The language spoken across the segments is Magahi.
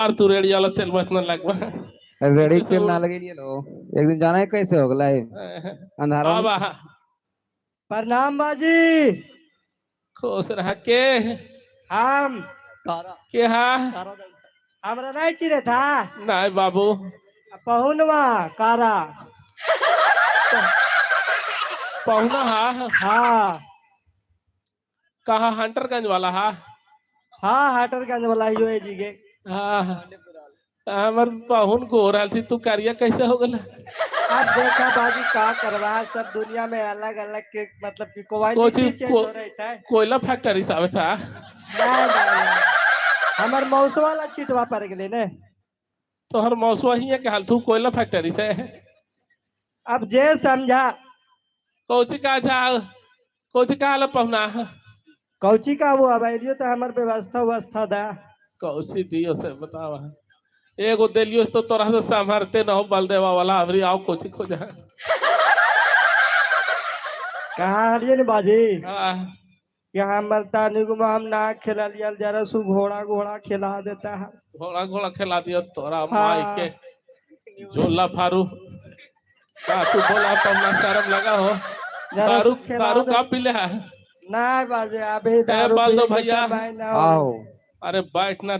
और तू रेड़ी वाला तेल इतना लगवा। रेड़ी इसी से तेल ना लगे लो, एक दिन जाना है कैसे हो गला है अंधारा। आबा। प्रणाम बाजी। खुश रह के। हम के हा? हमरा नहीं चिरे था। नहीं बाबू। पहुनवा कारा। पहुना हा? हाँ। कहा हंटरगंज वाला हा? हाँ, हटरगंज वाला ही है जी के। हाँ, हमर पहुन गोरल थी, तू करिया कैसे हो गला? अब देखा बाजी का करवा है, सब दुनिया में अलग अलग के मतलब की क्वालिटी चेंज हो रही था। कोयला फैक्ट्री से आवे था? नहीं, नहीं, नहीं। हमर मौसवा वाला छिटवा पर गेले ने। तोहर मौसवा ही के हाल, तू कोयला फैक्ट्री से। अब जे समझा। कौची का जा, कौची का हाल पहुना? कौची का वो, अब आइलियो तो हमर व्यवस्था व्यवस्था दा। कौची दियो से बतावा, एगो देलियो से तो तोरा से संभरते न हो बलदेवा वाला, अबरी आओ कौची खोजा। कहाँ हलिए ने बाजी? हाँ। कि हमर तानी को हम ना खेला लिया, जरा सु घोड़ा घोड़ा खिला देता है। घोड़ा घोड़ा खिला दियो तोरा? हाँ। माई के झोला फारू का तू बोला पहुना, शर्म लगा हो? जरा दारू सु खिला दारू दे। का पीले है? ना बाजे, अभी दारू बाल दो पी के भैया। समय ना हो। आओ। अरे बैठना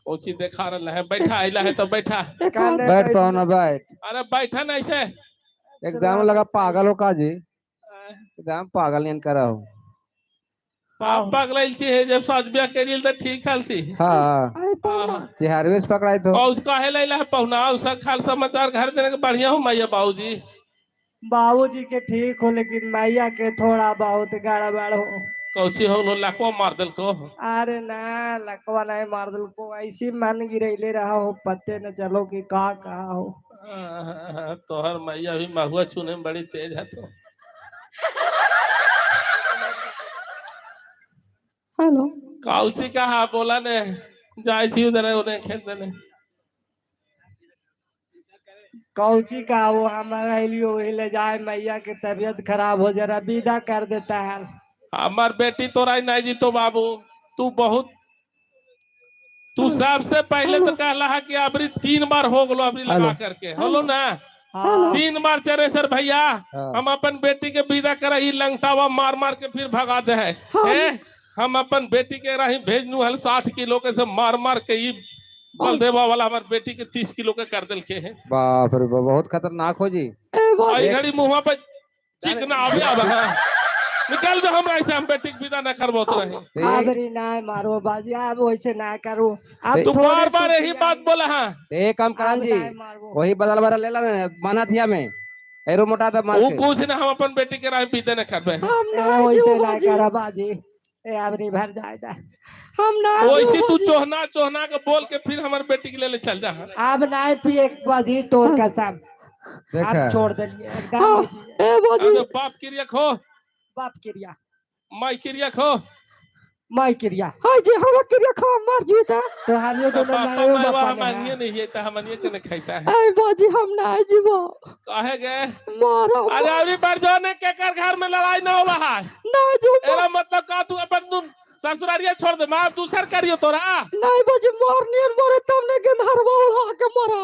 ओची देखा रहा है, बैठा आइला है तो बैठा। काने बैठ बैठ पाओ ना बैठ। अरे बैठा ना ऐसे। एकदम लगा पागल हो का जी, एकदम पागल नियन करा हो। आप पागल थी है, जब साथ ब्याह करी तो ठीक हाल थी। हाँ। हाँ। चिहारवे से पकड़ाई तो। और काहे लैला है पहुना, उसका खाल समाचार घर देने के बढ़िया हो मैया बाबूजी? बाबूजी के ठीक हो, लेकिन मैया के थोड़ा बहुत गड़बड़ हो। कौची हो लो, लकवा मार दिल को? अरे ना, लकवा नहीं मार दिल को, ऐसी मन गिरैले रहा हो, पते न चलो कि का कहा हो। तोहर मैया भी महुआ चुने में बड़ी तेज है तो। हेलो। काउची का हा बोला ने, जाई थी उधर उन्हें खेत देने। कौची का वो, हमारा लियो वही ले जाए, मैया के तबीयत खराब हो, जरा विदा कर देता है। हमार बेटी तोरा नहीं जी तो बाबू, तू बहुत तू सबसे पहले तो कहला है कि अबरी 3 बार हो गलो अबरी लगा करके होलो ना। हाँ। 3 बार चरे सर भैया। हाँ। हम अपन बेटी के विदा करा, ई लंगटावा मार मार के फिर भगा दे है। हाँ। ए, हम अपन बेटी के राही भेज नू हल 60 किलो के से मार मार के ई बलदेवा वाला हमार बेटी के 30 किलो के कर दिल के है। बाप रे बाप, बहुत खतरनाक हो जी। ए बाजी। आई घड़ी मुंह पे चिकना आवे आवे है, निकल जो हमरा ऐसे, हम बेटी के विदा न करबो तो रही। अबरी ना मारो बाजी, अब वैसे ना करो अब। तू थोड़े बार बार यही सुखी बात बोला है। एक काम करान अब जी, नहीं मारबो। वही बदल बदल लेला ना माना थिया में एरो मोटा था मार वो के। कुछ ना, हम अपन बेटी के राही विदा न करबे। हम ए, ना वैसे जीव ना बाजी। करा बाजी, ए अबरी भर जाए। हम ना वैसे जीव तू बाजी। चोहना चोहना के बोल के फिर हमारे बेटी के ले चल जा। अब नहीं पिए बाजी, तोर कसम। देखा। अब छोड़ देलिए एकदम। हाँ। नहीं पिए। ए बाजी। अरे बाप क्रिया खो। बाप क्रिया। माई क्रिया खो। माई क्रिया। हाय जी, हम क्रिया खा मर जीता। तो हम ये दोनों पापा मायो मैं बापा वहाँ ने मानिए है। नहीं है तो हमनिए के नहीं खाता है। ए बाजी, हम ना जीवो। काहे गए? मारो। अरे अभी बार जो ने के कर घर में लड़ाई ना होला है। ना जीवो। एरा मतलब का तू अपन तू ससुरारिया छोड़ दे, मां दूसर करियो तोरा। नहीं बाजी, मार नियर मारे तब ने गंधर्वा उड़ा के मारा।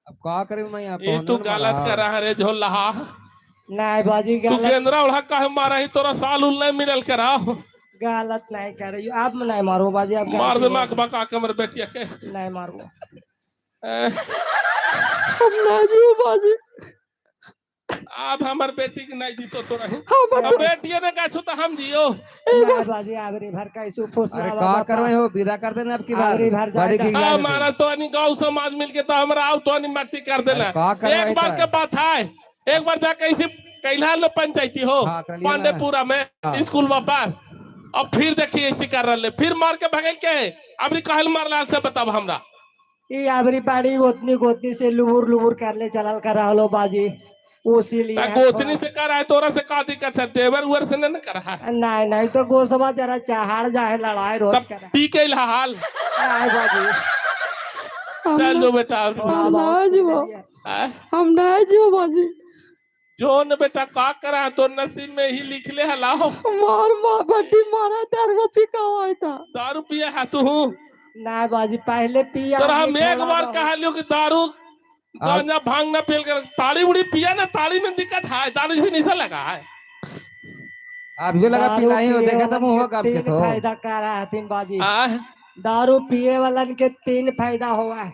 अब का करे मैं यहाँ? ये तू गलत कर रहा रे झोला। नहीं बाजी, तू गलत गेंदरा उड़ा काहे मारा ही, तोरा साल उल नहीं मिलल करा। गलत नहीं कर रही, अब नहीं मारो बाजी, अब मार दे गलती माक बका के हमर बेटिया के। नहीं मारो। ए, हम ना जीवो बाजी। अब हमर बेटी के नहीं जीतो तो रही। हम अब बेटिया ने गाछो तो हम जियो। नहीं बाजी, अबरी भर का इसु फुसला अरे का बाबा। करवे हो, विदा कर देना अब की बार। अरे भर बड़ी जाएगा। की हाँ, हमारा तो अनि गांव समाज मिलके तो हमरा आओ तो अनि मट्टी कर देना। अरे का करवाई एक बार तो? के बात है, एक बार जाके इसी कैला लो पंचायती हो। हाँ, कर लिया ना। पांडेपुरा में। हाँ। स्कूल पर अब फिर देखिए ऐसी कर रहे, फिर मार के भगल के है अबरी कहल मारला से बताब हमरा। ई अबरी बाड़ी गोतनी गोतनी से लुबुर लुबुर करले चलल कर रहलो बाजी, उसी लिए ता है गोतनी थोड़ा। से कर है, तोरा से का दिक्कत है? देवर उवर से न कर है? नहीं नहीं, तो गोसवा जरा चहाड़ जाए, लड़ाई रोज तब कर। पी के हाल। नहीं बाजी। चल जो बेटा। थोड़ा हम ना बहुत जीवो। आय? हम ना जीवो बाजी। जो न बेटा का करा, तो नसीब में ही लिख ले हलाओ। मार मार बड्डी मारा दारू पिकावा था। दारू पिए है तू? ना बाजी पहले पिया तोरा हम नहीं एक बार छोड़ाबो। कहलियो कि दारू गांजा भांग ना पियल कर, ताड़ी उड़ी पिया ना, ताड़ी में दिक्कत है, ताड़ी से निशा लगा है। अब ये लगा दारू पिलाई हो पिए देखे तो वालन मुंह के काप के तीन तो फायदा करा हथिन बाजी। आ दारू पिए वालन के तीन फायदा हुआ है।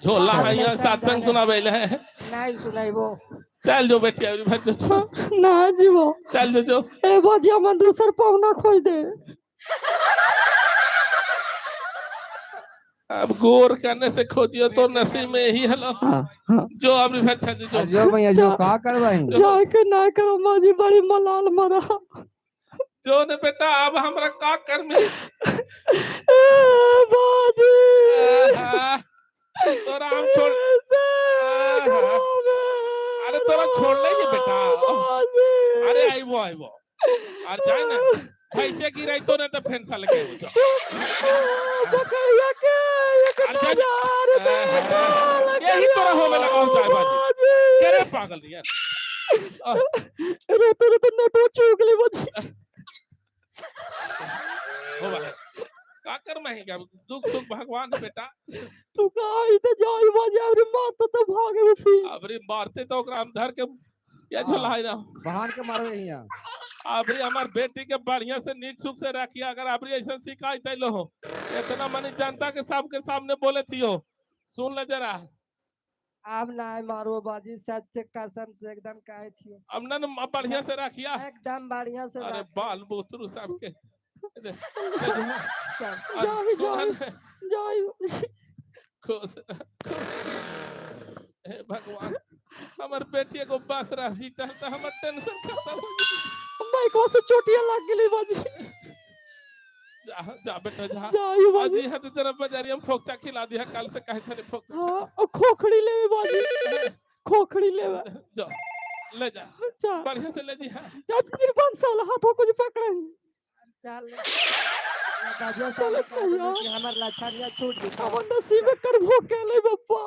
झोला है हाँ, यहाँ सत्संग सुनावे ले है। नहीं सुनाइबो। चल जो बेटी अबरी भाई जो जो। ना जीवो। चल जो जो। ए बाजी हम दूसर पाहुना खोज दे। अब गोर करने से खोजियो तो नसीब में ही हलो। हाँ हाँ। जो अबरी भाई चल जो जो। जो भैया जो का करवाई जाए के ना करो माजी बड़ी मलाल मरा। जो ने बेटा अब हमरा का कर में ए बाजी तोरा हम छोड़ अरे तोरा छोड़ ले जी बेटा। अरे आइबो आइबो और जाए ना पैसे गिराई तो ना तो फेन साल के हो जाओ। बकरिया के एक अरे जा- हजार देखो यही तोरा होवे लगा हो जाए बाजी। तेरे पागल यार। रे तेरे तो नटो चूक ले बाजी। हो बा का कर मैं क्या दुख सुख भगवान है बेटा। तू का इते जाई बाजी अरे मारते तो भागे में फिर। अबरी मारते तो ओकरा हम धर के या झोलाई ना बहान के मारवे हिया। अबरी हमार बेटी के बढ़िया से नीक सुख से रखिया, अगर अबरी ऐसा सिखाई तैलो हो इतना मनी जनता के सबके सामने बोले थी हो सुन ले जरा। अब ना मारो बाजी सच से कसम से एकदम कहे थी। अब ना ना बढ़िया से रखिया एकदम बढ़िया से अरे रख। बाल बुतरू सबके चल। जाई जाई जाई खुश खुश। हे भगवान हमर बेटी को बस राशि तो हमर टेंशन खत्म हो गेल। मैं को से चोटिया लग गेली बाजी। जा जा बेटा जा। जाई बाजी। अजी हद तरफ बाजारी हम फोकचा खिला दिया कल से कहे थे फोकचा। हां और खोखड़ी लेवे बाजी। खोखड़ी लेवे। जा ले जा जा बढ़िया से ले जी। हाँ जा तीन पांच साल हाथों कुछ पकड़े। चल बाजिया साले कह देलु कि हमर लछनिया छूट जेतौ। अब नसीब कर भोके ले बप्पा।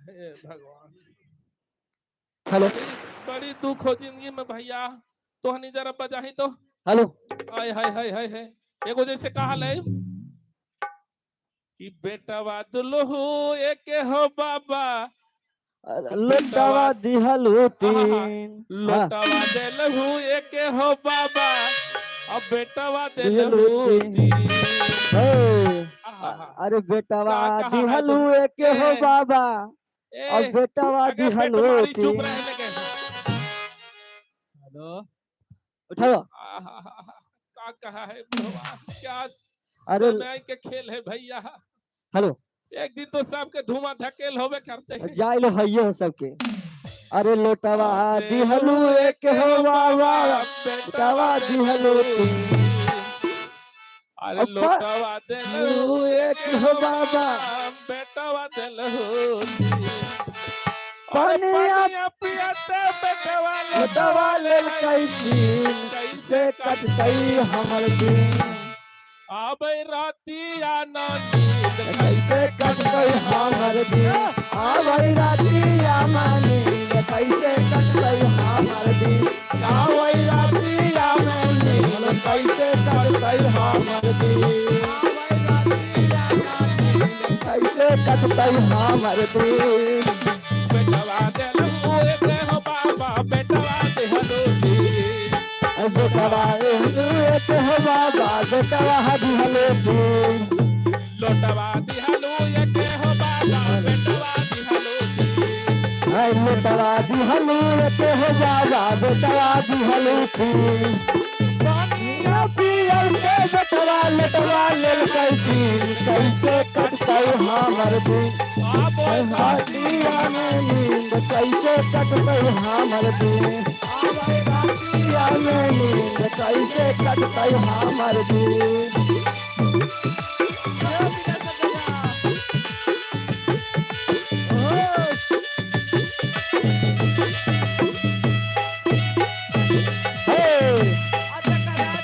हे भगवान हेलो बड़ी दुख हो जिंदगी में भैया। तोहनी जरा बजाही तो। हेलो हाय हाय हाय हाय हाय एगो जैसे कहा ले कि बेटवा दुलहू एक हो बाबा लोटावा दिहलु तीन। लोटावा देलहू एक हो बाबा अब बेटवा देलहू तीन। अरे बेटावा का कहा है दिहलु एक हो बाबा ए अब बेटावा अगर पेट दिहलु मारी चुप तीन। रहे लगे। हेलो उठाओ। आहा, का कहा है भगवान क्या अरे समय के खेल है भैया। हेलो एक दिन तो सबके धुआं धकेल होबे करते हैं। जाइल हइयो हो सबके। अरे लोटावा दिहलु एक हो बाबा बेटावा दिहलु तीन। अरे अब्बा, लोटावा देलहू एक हो बाबा बेटावा देलहू तीन। अरे पनिया पनिया पियाते बेटवा लोटावा लेल कैची कैसे से कटतई हमर दिन। आबे रातिया ना नींद कैसे कटतई हमर दिन। आबै रातिया मानी कैसे कटतई हमर दिन। आबै रातिया मानी कैसे कटतई हमर दिन। आबै रातिया मानी कैसे कटतई हमर दिन। बेटवा देलहू एक हो बाबा बेटवा देहलू तीन। बेटवा एहलू एक हो बाबा बेटवा दिहलू तीन। लोटवा दिहलू एक हो बाबा बेटवा दिहलू तीन। ऐ लोटवा दिहलू एक हो बाबा बेटवा दिहलू तीन। पानिया पियल के बेटवा लोटवा लेल कैची कैसे कटतई हमर दिन। आबे रातिया में नींद कैसे कटतई हमर दिन। आबै रातिया में नींद कैसे कटतई हमर दिन।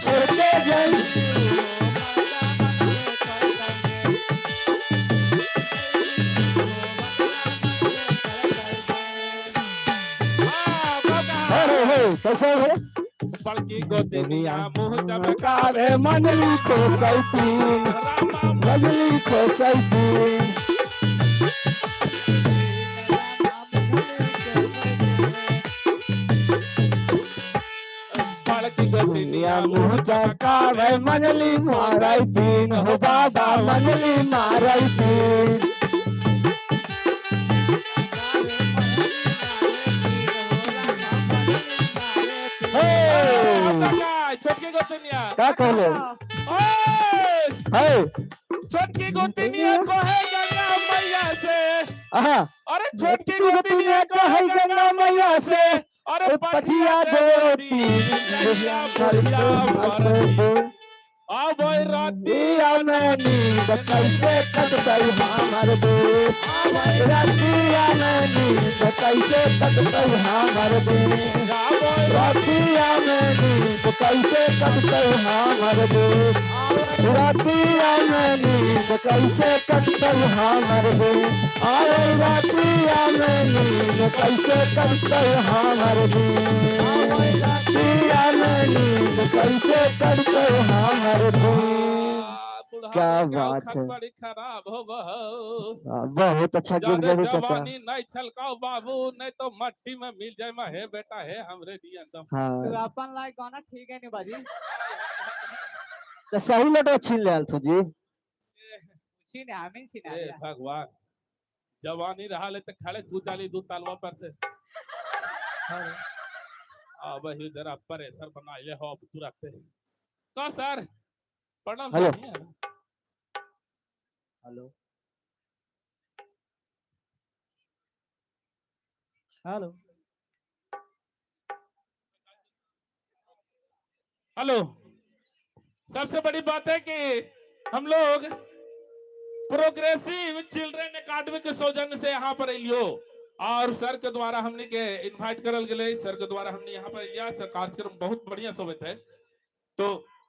छोड़ के जाई हाँ, बाबा। हे हे कैसे हो? बढ़िया बड़की गोतिनिया मुंह चमका कारे मंजली को सैतीन, रामा मंजली को सैतीन। बड़की गोतिनिया दुनिया मुंह मुँह चकावे मंजली मारई तीन हो बाबा मंजली मारई तीन। हे, छोटकी गोतिनिया का कहले? ओए, हे छोटकी गोतिनिया कहे गंगा मैया से, आहा, अरे छोटकी छोटकी गोतिनिया गोतिनिया कहे कहे गंगा मैया से, अरे ओ पटिया देवती देवती गैया बुढ़िया मरती। अब राती दिया में नींद कैसे कटतई हमर दे, रतिया में नींद कैसे कटतई हमर दे, रतिया में नींद कैसे कटतई हमर दे, रतिया में नींद कैसे कटतई हमर दे, आए रतिया में नींद कैसे कटतई हमर दे, रतिया में नींद कैसे कटतई हमर दे। क्या बात है। बड़ी खराब हो हाँ, बहुत अच्छा गीत जादे गए चाचा। जवानी नहीं छलकाओ बाबू, नहीं तो मट्टी में मिल जाए। मा हे बेटा हे हमरे दिया दम। हाँ अपन लायक गाना ठीक है नहीं बाजी। तो सही लटो छीन ले थू जी। छीने आमीन छीने हे भगवान, जवानी रहा ले तो खड़े कूद दू तालवा पर से। अब ही जरा प्रेशर बना ले हो अब तुरंत। तो सर प्रणाम। हेलो। सर। हेलो हेलो हेलो, सबसे बड़ी बात है कि हम लोग प्रोग्रेसिव चिल्ड्रन एकेडमी के सौजन्य से यहाँ पर एलियो और सर के द्वारा हमने के इनवाइट करल गेले। सर के द्वारा हमने यहाँ पर एलिया। सर कार्यक्रम बहुत बढ़िया शोभित है। तो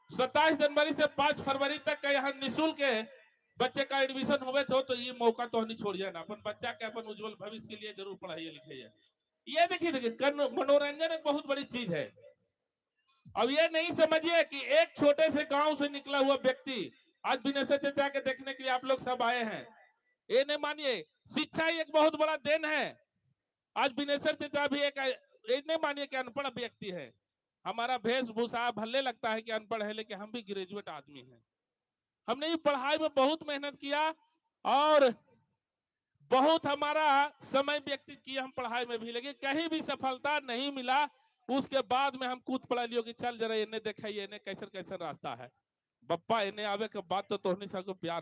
27 जनवरी से 5 फरवरी तक का यहाँ निःशुल्क के बच्चे का एडमिशन होवे तो ये मौका तो नहीं छोड़िए ना। अपन बच्चा के अपन उज्जवल भविष्य के लिए जरूर पढ़ाइए लिखाइए। ये देखिए देखिए, मनोरंजन एक बहुत बड़ी चीज है। अब ये नहीं समझिए कि एक छोटे से गांव से निकला हुआ व्यक्ति आज विनय चचा के देखने के लिए आप लोग सब आए हैं, ये नहीं मानिए। शिक्षा ही एक बहुत बड़ा then है। आज विनेश्वर चचा भी एक ये नहीं मानिए कि अनपढ़ व्यक्ति है। हमारा वेशभूषा भले लगता है कि अनपढ़ है, लेकिन हम भी ग्रेजुएट आदमी हैं। हमने ये पढ़ाई में बहुत मेहनत किया और बहुत हमारा समय व्यतीत किया हम पढ़ाई में भी, लेकिन कहीं भी सफलता नहीं मिला। उसके बाद में हम कूद पड़ा लियो कि चल जरा इन्हें देखा, इन्हें कैसे कैसे रास्ता है। बप्पा इन्हें आवे के बाद तो तोहनी सबको प्यार